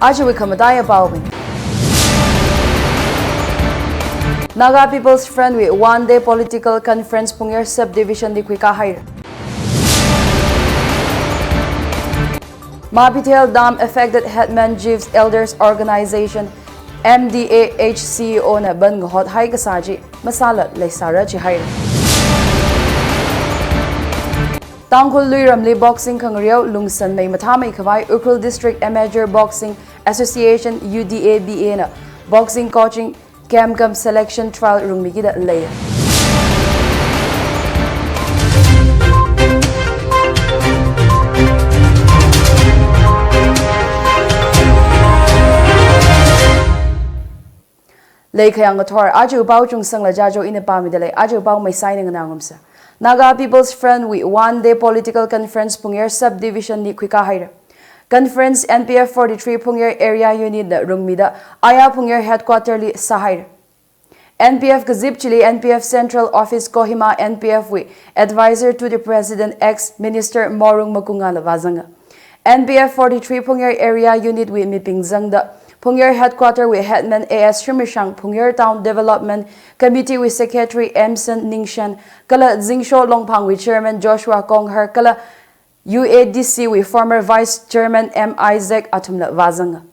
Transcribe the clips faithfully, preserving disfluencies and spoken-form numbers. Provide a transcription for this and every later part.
Ajawui khamataiya paobing. Naga People's Front wui One Day Political Conference Phungyar Subdivision li khuikā haira. Mabithel Dam Affected Headman Chiefs Elders Organization, M D A H C E O na ban ngahot hai kasā chi masāla leisāra chi haira. Tangkhul Luiramli boxing khangareo lungsanmei mathāmei khavai Ukhrul District Amateur Boxing Association, U D A B A na boxing coaching camp cum selection trial rungmikida lei. Leikhayang ngathor, aja pao chungsangla jajo ina pāmida lei, aja pao maisai ning nganā ngarumsa. Naga People's Front wui One Day Political Conference Phungyar Subdivision li khuikā haira. Conference N P F forty-three Phungyar Area Unit na rungmida, aya Phungyar Headquarter li sāhaira. N P F kazip chili N P F Central Office Kohima N P F wui Advisor to the President ex Minister Morung Makunga la vāzanga. N P F forty-three Phungyar Area Unit wui mibing zangda, Phungyar Headquarter wui Headman A S Shrimishang, Phungyar Town Development Committee wui Secretary Emson Ningshen, kala Zingsho Longphang wui Chairman Joshua Konghar, kala U A D C wui former Vice Chairman M Isaac athumla vāzanga.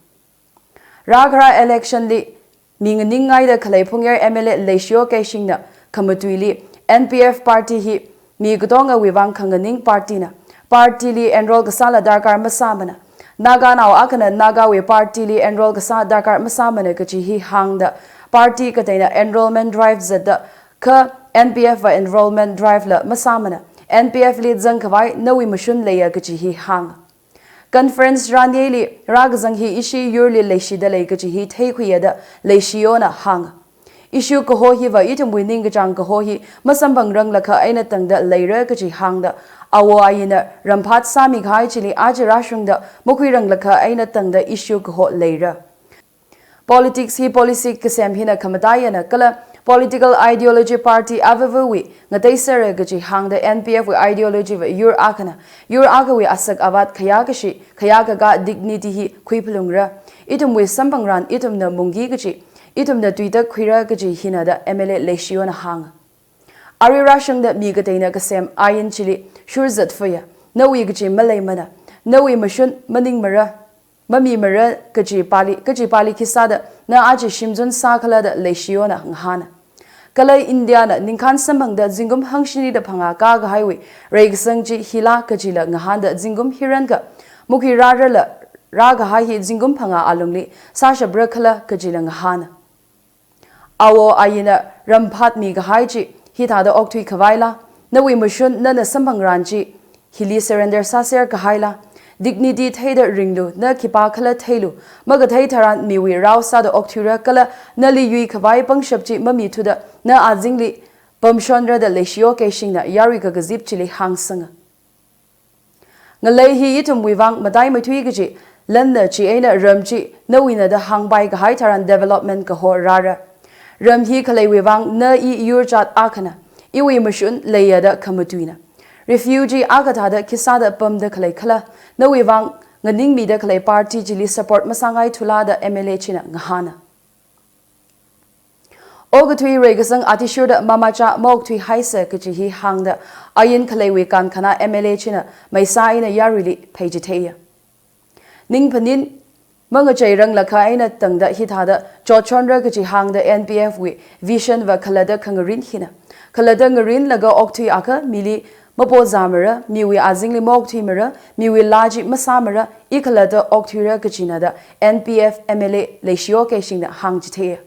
Rākhara election li mi nganingngaida khalei Phungyar M L A Leishiyo Keishingna khamatuili N P F party hi mi katongawui vang khanganing party na. Party li enroll kasāla darkar masāmana. Naganao akhana Nagawui party li enroll kasā darkar masāmana kachi hi hāngda party kateina enrollment drive zatda kha N P F va enrollment drive la masāmana. N P F li zangkhavai nawui mashun leiya kachi hi hānga. Conference ranyeili rākazang hi ishi yurli leishida lei kachi hi theikhuiya da Leishiyona hānga. Issue kaho hiva ithumwui ningkachāng kaho hi masamphangranglakha eina tangda leira kachi hāngda, awo ayina ramphat sāmikahai chili aja rāshungda makhuiranglakha eina tangda issue kaho leira. Politics hi policy kasem hina khamataiyana kala political ideology party avāvawui ngateisera kachi hāngda N P F wui ideology va yur akhana, yur akhawui asak avat khayā kashi, khayā kakā dignity hi khuiphalungra. Ithumwui samphangran ithumna mungki kachi, ithumna tuitak khuira kachi hina da M L A Leishiyona hānga. Arui rāshungda mi kateina kasem ain chili shurzat fuya, nawui kachi maleimana, nawui mashun maningmara, mamimara kachi pali, kachi pali khisāda na aja shimzun sākhala da Leishiyona ngahāna. Kala India na ningkhān samphangda zingkum hangshinida phangā kākahaiwui reikasang chi hila kachila ngahānda zingkum hirankha makhuirārala rākahai hi zingkum phangā alungli sāshapra khala kachila ngahāna. Awo ayina ramphat mikahai chi hithāda okthuikhavaila, nawui mashun nana samphangran chi hili surrender sāser kahaila, dignity theida ringlu, na khipākhala theilu, makathei tharan miwui rao sāda okthuira kala nali yuikhavai pangshap chi mamithuda na azingli pamshonra da Leishiyo Keishingna yarui kakazip chili hāngsanga. Ngalei hi ithumwui vang mataimatui kachi lanna chieina ram chi nawuina da hāngpai kahai tharan development kaho rāra. Ram hi khaleiwui vang na i yurchat akhana, iwui mashun leiya da khamatuina. Refugee akha thāda khisāda pamda khalei khala, nawui vang nganingmida khalei party chili support masāngaithula da M L A china ngahāna. Okathui reikasang athishurda mamachā maokthuihaisa kachi hi hāngda ain khaleiwui kankhana M L A china maisā eina yaruili pheichitheiya. Ning phaning mangacheiranglakha eina tangda hithāda chotchonra kachi hāngda N P F wui vision va khalatta khangarin hina. Khalatta ngarinlaga okthui akha mili mapozāmara, miwui azingli maokthuimara, miwui laa chi masāmara, i khalatta okthuira kachina da N P F M L A Leishiyo Keishingna hāngchitheiya.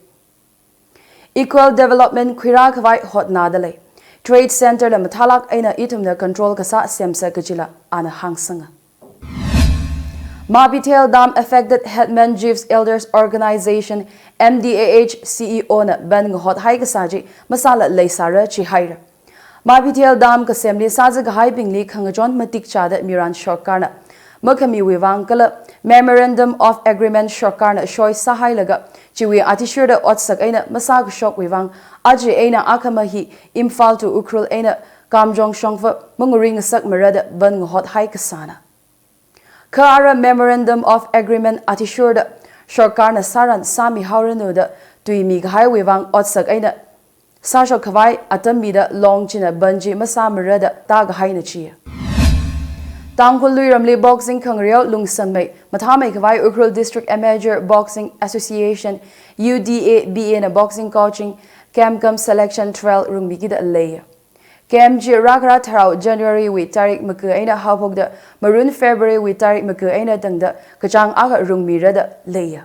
Equal development khuirākhavai hotnada lei. Trade center la mathālāk eina ithumna control kasā semsa kachila ana hāngsanga. Mabithel Dam Affected Headman Chiefs Elders Organization, M D A H C E O na ban ngahothai kasā chi masāla leisāra chihaira. Mabithel Dam kasemli sāzā kahaibingli khangachon matik chāda miran sorkarna makhamiwui vang kala Memorandum of Agreement sorkarna soi sāhailaga chiwui athishurda otsak eina masākashokwui vang aja eina akhama hi Imphal to Ukhrul eina Kamjong shongfa mangaringasakmara da ban ngahothai kasāna. Kha ara Memorandum of Agreement athishurda sorkarna sāran sāmihaoranu da tuimi kahaiwui vang otsak eina sāshok khavai atam mida long china ban chi masāmara da tākahaina chi. Tangkhul luiramli boxing khangareo lungsangmei mathāmei khavai Ukhrul District Amateur Boxing Association, U D A B A na boxing coaching camp cum selection trial rungmikida lei. Camp chi rākhara tharao January wui tarik maku eina haophokda marun February wui tarik maku eina tangda kachāng akha rungmira da lei.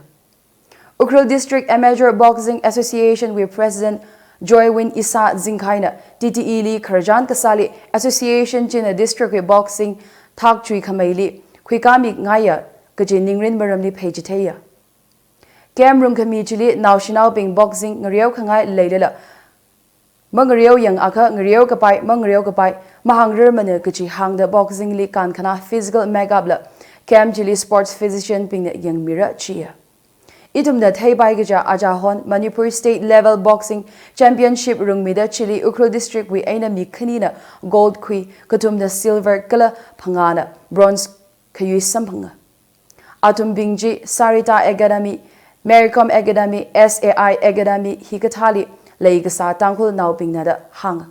Ukhrul District Amateur Boxing Association wui President Joywin Isa Zingkhaina T T E li khararchan kasāli association china district wui boxing thak chuikhameili khuikāmingaiya kaji ningrin maramli pheichitheiya. Camp rungkhami chili naoshinaobing boxing ngareo khangai leilala mangareo yangakha ngareo kapai, mangareo kapai mahāngrarmana kaji hāngda boxing li kankhana physical makeup la camp chili sports physician bingna yangmira chiya. Ithumna theipai kaja achahon Manipur State Level Boxing Championship rungmida chili Ukhrul District wui eina mi khanina gold khui, kathumna silver kala phangāna bronze khayui samphanga. Athumbing chi Sarita Academy, Mary Kom Academy, S A I Academy hikathāli leikasā Tangkhulnaobingna da hānga.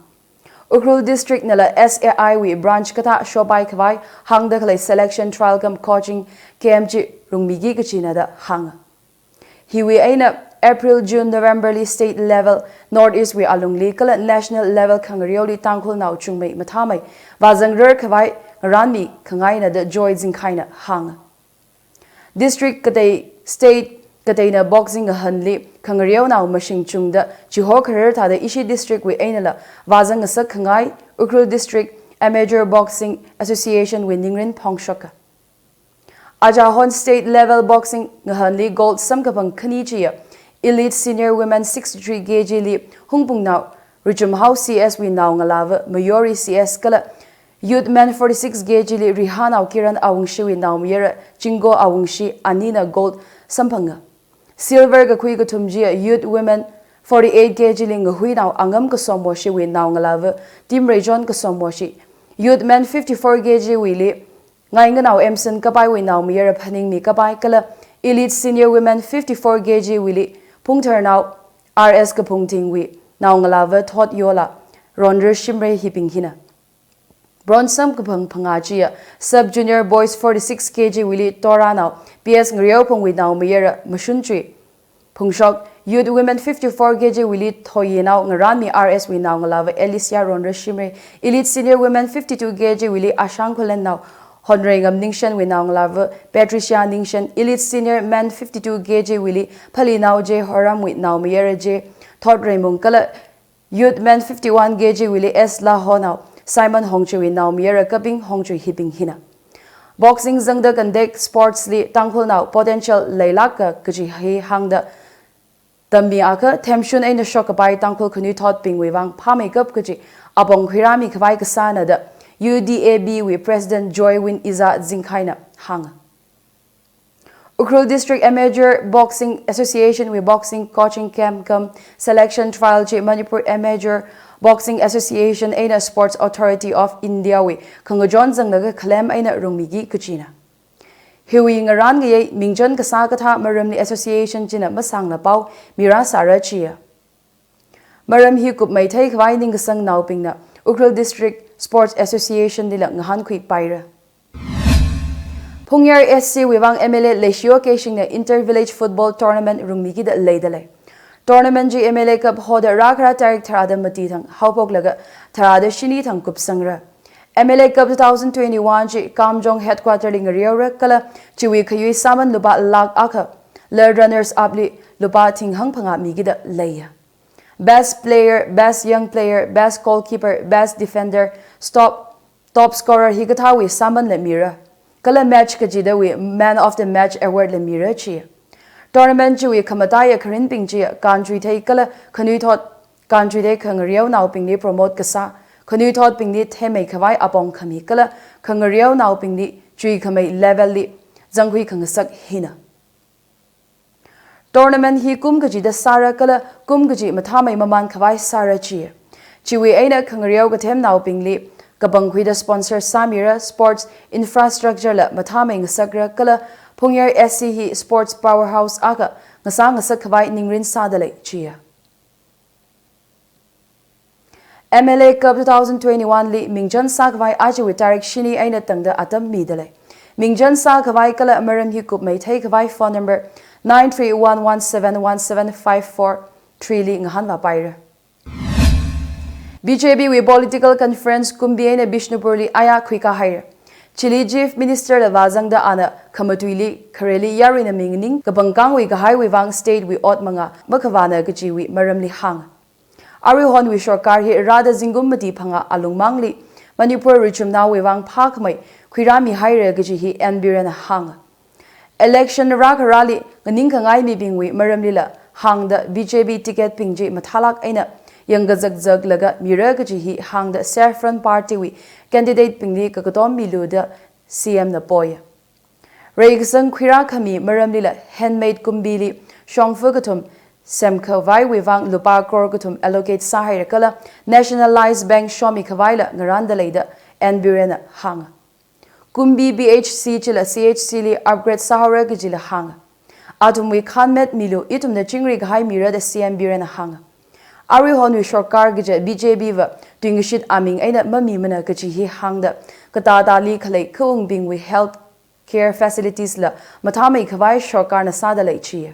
Ukhrul District nala S A I wui branch kathā shopai khavai hāngda khalei selection trial cum coaching camp chi rungmiki kachina da hānga. Hiwui eina April, June, November li state level, North East wui alungli kala national level khangareoli Tangkhulnao chungmei mathāmei vāzangrar khavai ngaranmi khangaina da Joy Zingkhaina hānga. District katei, state kateina boxing ngahanli khangareonao mashing chungda chiho kharar thāda ishi district wui einala vāzang ngasak khangai Ukhrul District Amateur Boxing Association wui ningrin phongshoka. Achahon state level boxing ngahanli gold samkaphang khani chiya Elite Senior Women sixty-three K G li Hungpungnao Ruchumhao C S wui naongalāva Mayori C S kala Youth Men forty-six K G li Rihanao Kiran Awungshi wui naomayara Chingo Awungshi anina gold samphanga. Silver kakhui kathum chiya Youth Women forty-eight K G li Ngahuinao Angam Kasomwoshi wui naongalāva Timreichon Kasomwoshi, Youth Men fifty-four K G wuili Ngainganao Emson Kapai wui naomayara Phaningmi Kapai kala Elite Senior Women fifty-four K G wuili Phungtharnao R S Kaphungting wui naongalāva Thot Yola, Ronra Shimrei hibing hina. Bronze samkaphang phangā chiya Sub Junior Boys forty-six K G wuili Toranao P S Ngareophung wui naomayara Mashunchui Phungshok, Youth Women fifty-four K G wuili Thoyinao Ngaranmi R S wui naongalāva Alicia Ronra Shimrei, Elite Senior Women fifty-two K G wuili Ashang Khulennao Honreingam Ningshen wui naongalāva Patricia Ningshen, Elite Senior Men fifty-two K G wuili Phalinao J Horam wui naomayara J Thot Reimung kala Youth Men fifty-one K G wuili S Lahonao Simon Hongchui wui naomayara Kaping Hongchui hibing hina. Boxing zangda kandek sports li Tangkhulnao potential leilāka kaji hi hāngda tammi akha themshun eina shok kapai Tangkhul khanuithotbingwui vang phāmeikap kaji apong khuirāmi khavai kasāna da U D A B wui President Joywin Isa Zingkhaina hānga. Ukhrul District Amateur Boxing Association wui boxing coaching camp cum selection trial chi Manipur Amateur Boxing Association eina Sports Authority of India wui khangachon zanglaga khalem eina rungmiki kachina. Hiwui ngarān ngayei mingchon kasā kathā maramli association china masāngla pao mirāsāra chiya. Maram hi kupmei theikhavai ningkasangnaobingna Ukhrul District Sports Association lila ngahānkhui paira. Phungyar S C wui vang M L A Leishiyo Keishingna Inter Village Football Tournament rungmikida leidalei. Tournament chi M L A Cup hoda rākhara tarik tharāda mati thang haophoklaga tharāda shini thang kupsangra. M L A Cup two thousand twenty-one chi Kamjong Headquarter li ngareora kala chiwui khayui sāman lupā lakh akha, la runners up li lupā thinghang phangā mikida leiya. Best player, best young player, best goalkeeper, best defender, stop, top scorer hikathāwui sāmanla mira. Kala match kachidawui man of the match award la mira chi. Tournament chiwui khamataiya kharinbing chi khanchuithei kala khanuithot, khanchuithei khangareonaobingli promote kasā, khanuithotbingli theimei khavai apong khami kala khangareonaobingli chuikhamei level li zangkhui khangasak hina. Tournament hi kum kachida sāra kala kum kachi mathāmei mamān khavai sāra chi. Chiwui eina khangareo kathemnaobingli kapangkhuida sponsor sāmira, sports infrastructure la mathāmei ngasakra kala Phungyar S C hi sports powerhouse akha ngasā ngasak khavai ningrin sāda lei chiya. M L A Cup two thousand twenty-one li mingchan sākhavai ajawui tarik shini eina tangda atam mida lei. Mingchan sākhavai kala maram hi kupmei theikhavai phone number nine three one one seven one seven five four three li ngahānvā paira. B J P wui political conference Kumbi eina Bishnupur li aya khuikā haira. Chili Chief Minister la vāzangda ana khamatuili khareli yaruina minganing kapangkangwui kahaiwui vang state wui ot manga makhavāna kajiwui maramli hānga. Aruihonwui sorkar hi rāda zingkum mati phangā alungmangli Manipur richumnaowui vang phākhamei khuirāmi haira kaji hi N Biren hānga. Election rākharāli nganingkhangai mibingwui maramlila hāngda B J P ticket bing chi mathālāk eina yangkazakzaklaga mira kaji hi hāngda Saffron Party wui candidate bingli kakatom milu da C M na poi. Reikasang khuirākhami maramlila handmade Kumbili shongfa kathum semkhavaiwui vang lupā crore kathum allocate sāhaira kala nationalized bank shomi khavaila ngarānda lei da N Biren hānga. Kumbi B H C chila C H C li upgrade sāhaora kajila hānga. Athumwui khanmet milu ithumna chingri kahai mira da C M Biren hānga. Aruihonwui sorkar kaja B J P va tuingashit aming eina mamimana kaji hi hāngda katātāli khalei khaungbingwui health care facilities la mathāmei khavai sorkarna sāda lei chiya.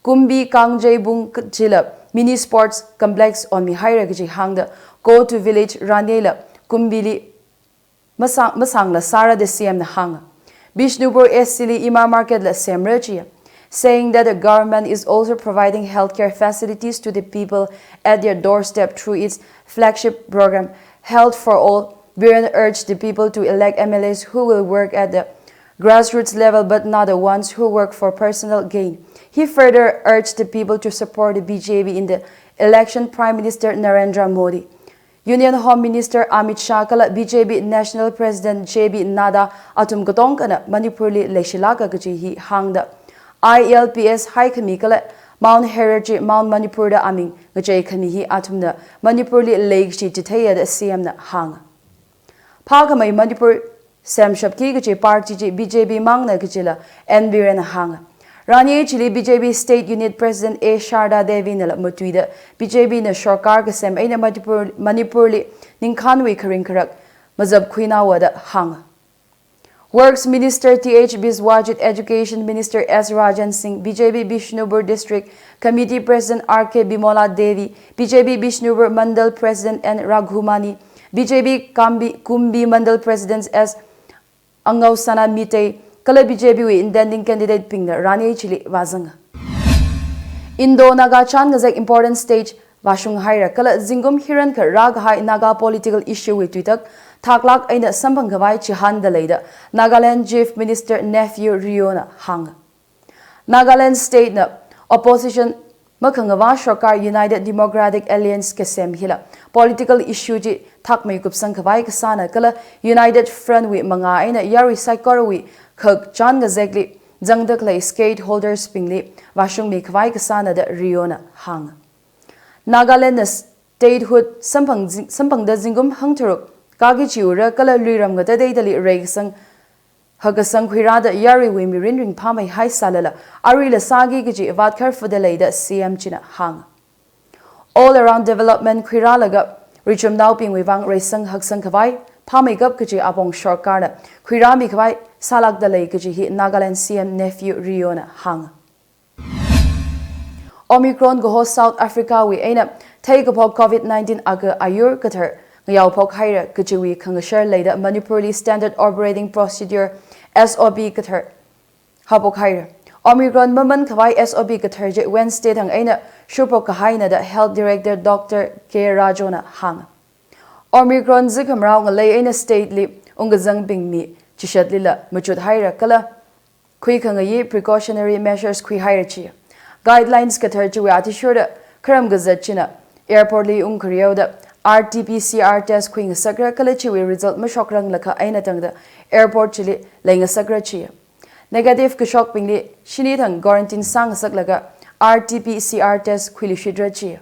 Kumbi Kangjeibung chila mini sports complex onmi haira kaji hāngda go to village rānila Kumbili masang, masangla sāra da C M na hānga. Bishnupur S C li ima market la semra chiya. Saying that the government is also providing healthcare facilities to the people at their doorstep through its flagship program, Health for All, Biren urged the people to elect M L As who will work at the grassroots level but not the ones who work for personal gain. He further urged the people to support the B J P in the election. Prime Minister Narendra Modi, Union Home Minister Amit Shah kala B J P National President J P Nadda athum katongkhana Manipurli leishilāka kaji hi hāngda, I L P S haikhami kala Mount Herod chi Mount Manipur da aming ngacheikhami hi athumna Manipurli leikashi chitheiya da C M na hānga. Phākhamei Manipur semshapki kaji party chi B J P mangna kajila N Biren hānga. Rani chili B J P State Unit President A Sharda Devi nala matuida B J P na sorkar kasem eina Manipur, Manipurli ningkhānwui kharing kharak mazapkhuinaowa da hānga. Works Minister T H Biswajit, Education Minister S Rajan Singh, B J P Bishnupur District Committee President R K Bimola Devi, B J P Bishnupur Mandal President N Raghumani, B J P Kambi, Kumbi Mandal President S Angausana Meitei, kala B J P wui intending candidate bingna rani chili vāzanga. Indo-Naga chān ngazek important stage vāshung haira kala zingkum hirankha rākahai Naga political issue wui tuitak thaklāk eina samphang khavai chihānda lei da Nagaland Chief Minister Neiphiu Rio na hānga. Nagaland State na opposition makhangavā sorkar United Democratic Alliance kasem hila political issue chi thakmei kupsang khavai kasāna kala United Front wui mangā eina yarui saikorawui khak chān ngazekli zangda khalei stakeholders bingli vāshungmi khavai kasāna da Rio na hānga. Nagaland na statehood samphang zing-, samphangda zingkum hangtharuk kāki chiura kala luiram ngatateidali reikasang hakkasang khuirāda yaruiwui mirin ringphāmei haisālala aruila sāki kaji vātkharfuda lei da C M china hānga. All around development khuirālaga richumnaobingwui vang reisang haksang khavai phāmeikap kaji apong sorkarna khuirāmi khavai sālākda lei kaji hi Nagaland C M Neiphiu Rio na hānga. Omicron kaho South Africa wui eina theikaphok COVID nineteen akha ayur kathar ngayaophok haira kajiwui khangashar leida Manipurli Standard Operating Procedure, S O P kathar haophok haira. Omicron maman khavai S O P kathar chi Wednesday thang eina shurphok kahaina da Health Director Doctor K Rajo na hānga. Omicron zikhamrao ngalei eina state li ungkazangbing mi chishatlila machut haira kala khuikhangayi precautionary measures khuihaira chi. Guidelines kathar chiwui athishurda kharam kazat china airport li ungkhareoda R T P C R test khuingasakra kala chiwui result mashokranglakha eina tangda airport chili leingasakra chi. Negative kashokbingli shini thang quarantine sāngasaklaga R T P C R test khuiluishitra chi.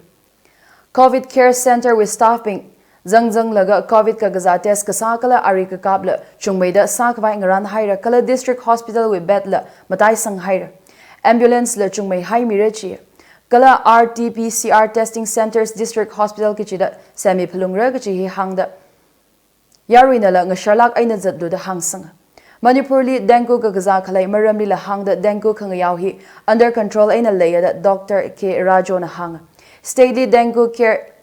COVID Care Center wui staff bing Zangzanglaga Covid kakazā test kasā kala ari kakapla chungmeida sākhavai ngarānhaira kala District Hospital wui bed la mataisanghaira. Ambulance la chungmeihaimira chi. Kala R T P C R testing centres District Hospital kachida semmi phalungra kachi hi hāngda yaruinala ngasharlāk eina zatlu da hāngsanga. Manipur li dengue kakazā khalei maramlila hāngda dengue khangayao hi under control eina leiya da Doctor K Rajona hānga. State li dengue care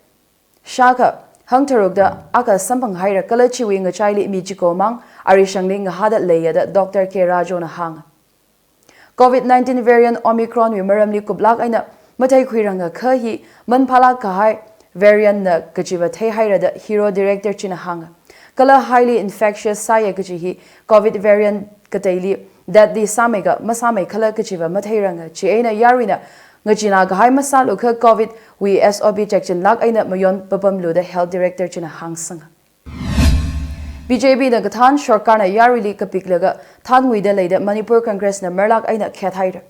shākha hangtharukda akha samphanghaira kala chiwui ngachaili mi chikomang arishangli ngahāda leiya da Doctor K Rajona hānga. Covid nineteen variant Omicron wui maramli kuplāk eina matheikhuiranga kha hi manphālāk kahai variant na kachiva theihaira da Hero Director china hānga. Kala highly infectious sāya kachi hi Covid variant kateili deadly sāmeikha masāmeikhala kachiva matheiranga, chieina yaruina ngachina kahai masālu kha Covid wui S O P chekchinlāk eina mayon papamlu da Health Director china hāngsanga. B J P na kathān sorkarna yaruili kapiklaga thānnguida leida Manipur Congress na marlāk eina khethaira.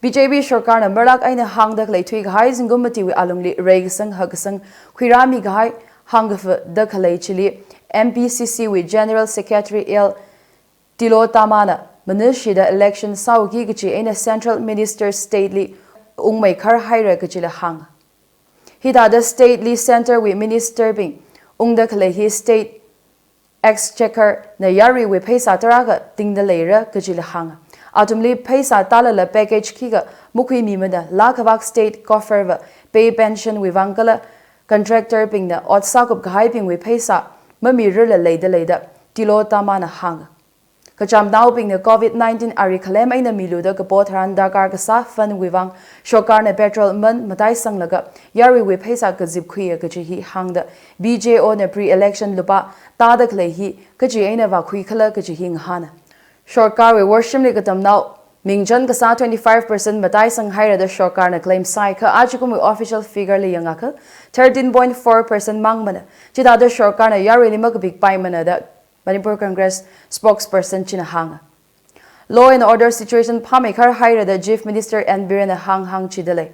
B J P sorkarna marlāk eina hāngda khalei thuikahai zingkum matiwui alungli reikasang hakkasang khuirāmi kahai hāngkafada khalei chili M P C C wui General Secretary L Tilottama na manashida election sāuki kachi eina Central Minister state li ungmeikhar haira kachila hānga. Hithāda state li centre wui minister bing ungda khalei hi state exchequer na yaruiwui pheisā tarākha tingda leira kachila hānga. Athumli pheisā tālala package khikha makhuimimana, laa khavāk state coffer va pay pension wui vang kala contractor bingna ot sākup kahaibingwui pheisā mamirarla leida leida Tilottama na hānga. Kachamnaobingna Covid nineteen ari khalem eina milu da kapo tharan darkar kasā fund wui vang sorkarna petrol man mataisanglaga yaruiwui pheisā kazip khuiya kachi hi hāngda B J O na pre-election lupā tāda khalei hi kachi eina vākhuikhala kachi hi ngahāna. Sorkarwui worshimli katamnao mingchan kasā twenty-five percent mataisanghaira da sorkarna claim sāi kha achikumwui official figure li yangakha thirteen point four percent mangmana. Chithāda sorkarna yaruili makapikpaimana da Manipur Congress spokesperson china hānga. Law and order situation phāmeikhar haira da Chief Minister N Biren na hānghāng chida lei.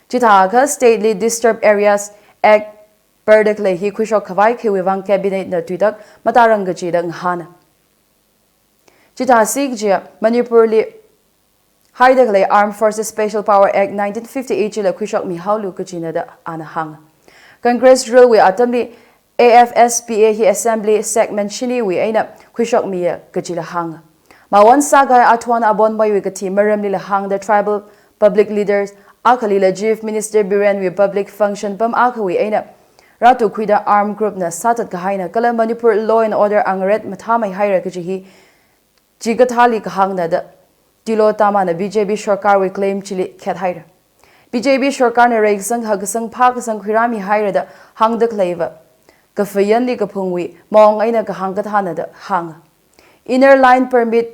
Chithākha state li Disturbed Areas Act perda khalei hi khuishok khavai khiwui vang cabinet na tuitak matarang kachida ngahāna. Chithāsi kajiya Manipur li haida khalei Armed Forces Special Power Act nineteen fifty-eight chila khuishokmihaolu kachina da ana hānga. Congress rule wui atamli A F S P A hi assembly segment shiniwui eina khuishokmiya kachila hānga. Mawon sākahai Athon Abonmaiwui kathi maramlila hāngda tribal public leaders akhalila Chief Minister Birenwui public function pam akhawui eina rātukhuida armed group na sāthat kahaina kala Manipur law and order angaret mathāmeihaira kachi hi chikathāli kahāngna da Tilottama na B J P sorkarwui claim chili khethaira. B J P sorkarna reikasang hakkasang phākasang khuirāmihaira da hāngda khaleiva kafayanli kaphungwui maong eina kahāng kathāna da hānga. Inner Line Permit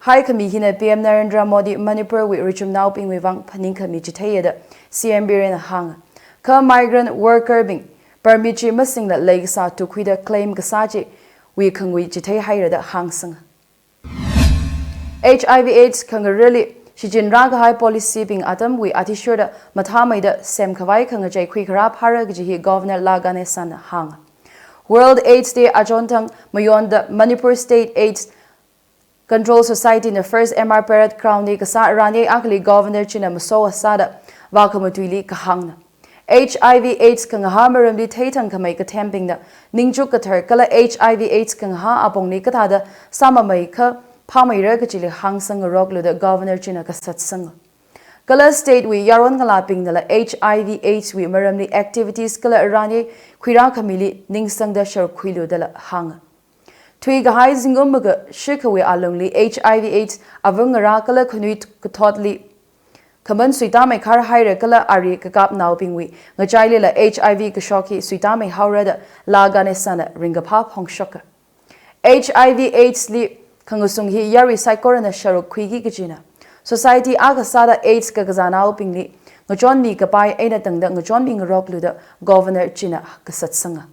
haikhami hina P M Narendra Modi Manipur wui richumnaobingwui vang phaningkhami chitheiya da C M Biren na hānga. Kha migrant worker bing permit chi masingla leikasā tukhuida claim kasā chiwui khangui chitheihaira da hāngsanga. H I V AIDS khangarali shichinrā kahai policy bing atamwui athishurda mathāmeida semkhavai khangachei khuikharā phāra kaji hi Governor La Ganesan na hānga. World AIDS Day achonthang mayonda Manipur State AIDS Control Society na first M R Parade Ground li kasā rani akhali Governor china maso asāda vākhamatuili kahāngna. H I V AIDS khangahā maramli theithang khamei kathembingna ningchuk kathar kala H I V AIDS khangahā apongli kathāda sāmamei kha phāmeira kachili hāngsang ngaroklu da Governor china kasatsanga. Kala state wui yaron ngalābingnala H I V AIDS wui maramli activities kala rani khuirā khamili ningsangda sharuk khuilu dala hānga. Thuikahai zingkum makashikhawui alungli H I V AIDS avung ngarā kala khanui kathotli khaman suitāmeikhar haira kala ari kakapnaobingwui ngachailila H I V kashok hi suitāmeihaora da La Ganesan na ringkaphā phongshoka. H I V AIDS li khangasung hi yarui saikorana sharuk khuiki kajina. Society akha sāda AIDS kakazānaobingli ngachonmi kapai eina tangda ngachonmi ngaroklu da Governor china kasatsanga.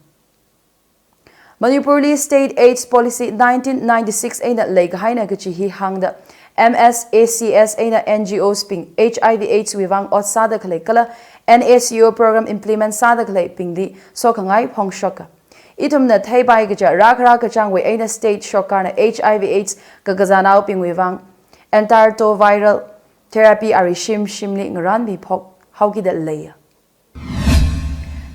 Manipurli State AIDS Policy nineteen ninety-six eina leikahaina kaji hi hāngda M S A C S eina N G Os bing H I V AIDS wui vang ot sāda khalei kala N A C O program implement sāda khaleibingli sokhangai phongshoka. Ithumna theipai kaja rākhara kachāngwui eina state sorkarna H I V AIDS kakazānaobingwui vang antiretroviral therapy ari shim shimli ngarānmi phok haokida leiya.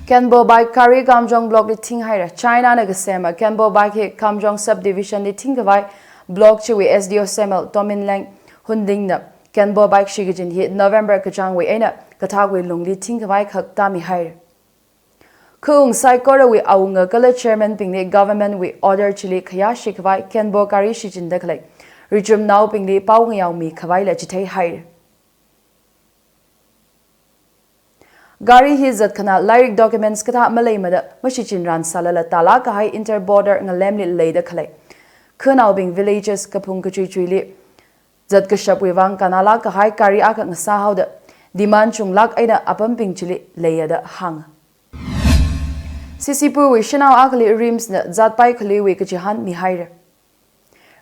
Kenpo Bike gari Kamjong block li thinghaira. China na kasema Kenpo Bike hi Kamjong subdivision li thingkhavai block chiwui S D O Samuel Tominleng Hunding na Kenpo Bike shikachin hi November kachāngwui eina kathakwui lungli thingkhavai khak tāmihaira. Khaung saikorawui awunga kala chairman bingli government wui order chili khayā shikhavai Kenpo gari shichinda khalei richumnaobingli pao ngayaomi khavaila chitheihaira. Gari hi zatkhanā lairik documents kathā maleimada mashichinran sālala tālāk kahai inter border ngalemli leida khalei khanaobing villages kaphung kachuichuili zatkashapwui vang kannalāk kahai gari akha ngasāhaoda demand chunglāk eina apambing chili leiya da hānga. Sisipurwui shanao akhali RIMS na zatpai khaluiwui kachihān mihaira.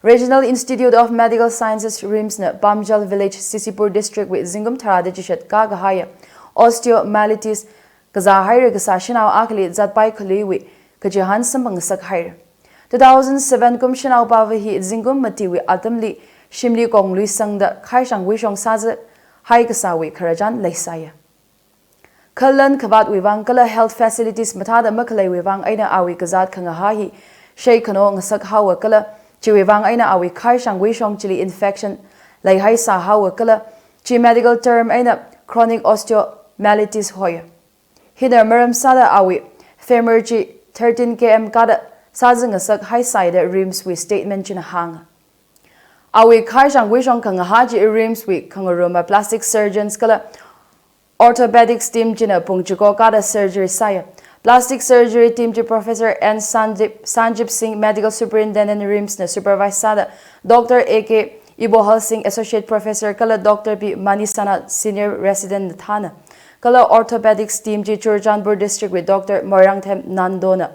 Regional Institute of Medical Sciences RIMS na Pamjal Village Sisipur District wui zingkum tharāda chishat kakahaiya osteomyelitis kazāhaira kasā shanao akhali zatpai khaluiwui kachihān samphang ngasakhaira. Two thousand seven kum shanao pava hi zingkum matiwui atamli shimli konglui sangda khaishang wuishong sāzahai kasāwui khararchan leisāya. Khalan khavātwui vang kala health facilities mathāda makhaleiwui vang eina awui kazāt khangahā hi sheikhano ngasakhaowa kala chiwui vang eina awui khaishang wuishong chili infection leihai sāhaowa kala chi medical term eina chronic osteomyelitis hoiya. Hina maram sāda awui femur chi thirteen K M kada sāzah ngasakhai sāya da RIMS wui statement china hānga. Awui khaishang wuishong khangahā chi RIMS wui khangaruma plastic surgeons kala orthopedics team china pung chiko kada surgery sāya. Plastic surgery team chi Professor N Sanjib, Sanjib Singh, Medical Superintendent RIMS na supervise sāda, Doctor A K Ibohal Singh, Associate Professor kala Doctor P Manisana, Senior Resident na thāna. Kala orthopedics team chi Churachandpur District wui Doctor Moirangthem Nando na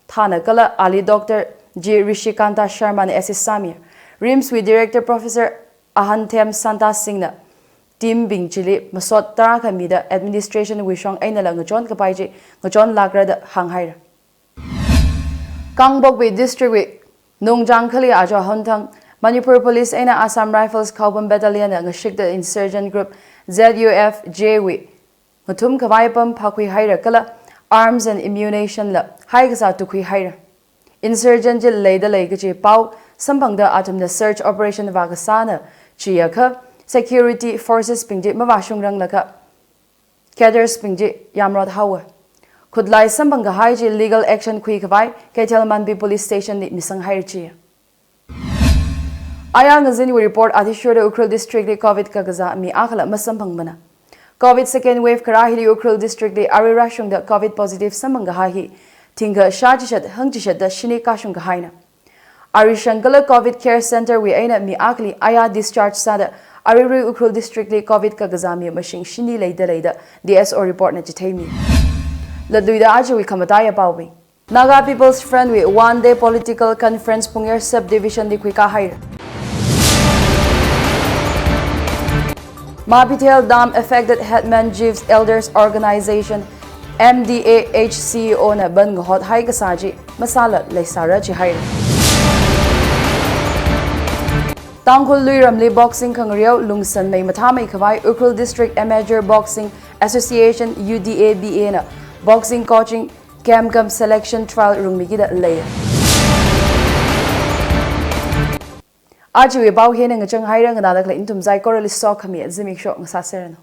thāna kala ali Doctor G Rishikanta Sharma na assist sāmi. RIMS wui Director Professor Ahanthem Santa Singh na team bing chili masot tarākha mida administration wuishong einala ngachon kapai chi ngachonlākra da hānghaira. Kangpokpi District wui Nungchang khali ajo honthang Manipur Police eina Assam Rifles Khaobam Battalion na ngashikta insurgent group Z U F J wui ngathum khavai apam phākhuihaira kala arms and ammunition la haikasā tukhuihaira. Insurgent chi leida lei kachi pao samphangda athumna search operation vākasāna chiakha security forces bing chi mavāshungranglakha cadres bing chi yamrot haowa. Khutlai samphang kahai chi legal action khuikhavai Keithelmanbi Police Station li misanghaira chiya. Aya ngazinwui report athishurda Ukhrul District li Covid kakazā mi akhala masamphangmana. Covid second wave kharā hili Ukhrul District li arui rāshungda Covid positive samphang kahai hi thingkha shā chishat hangchishat da shini kashung kahaina. Arishang kala Covid Care Center wui eina mi akhali aya discharge sāda aruirui Ukhrul District li Covid kakazā mi mashing shini leida lei da D S O report na chitheimi. Latluida ajawui khamataiya paobing. Naga People's Front wui one day political conference Pungyar subdivision li khuikāhaira. Mabithel Dam Affected Headman Chiefs Elders Organization, M D A H C E O na ban ngahothai kasā chi masāla leisāra chihaira. Tangkhul Luiramli boxing khangareo lungsanmei mathāmei khavai Ukhrul District Amateur Boxing Association, U D A B A na boxing coaching camp cum selection trial rungmikida lei. Ajawui pao hina ngachang haira, nganāda khalei nathum saikorali sokhami zimiksho ngasāserranu.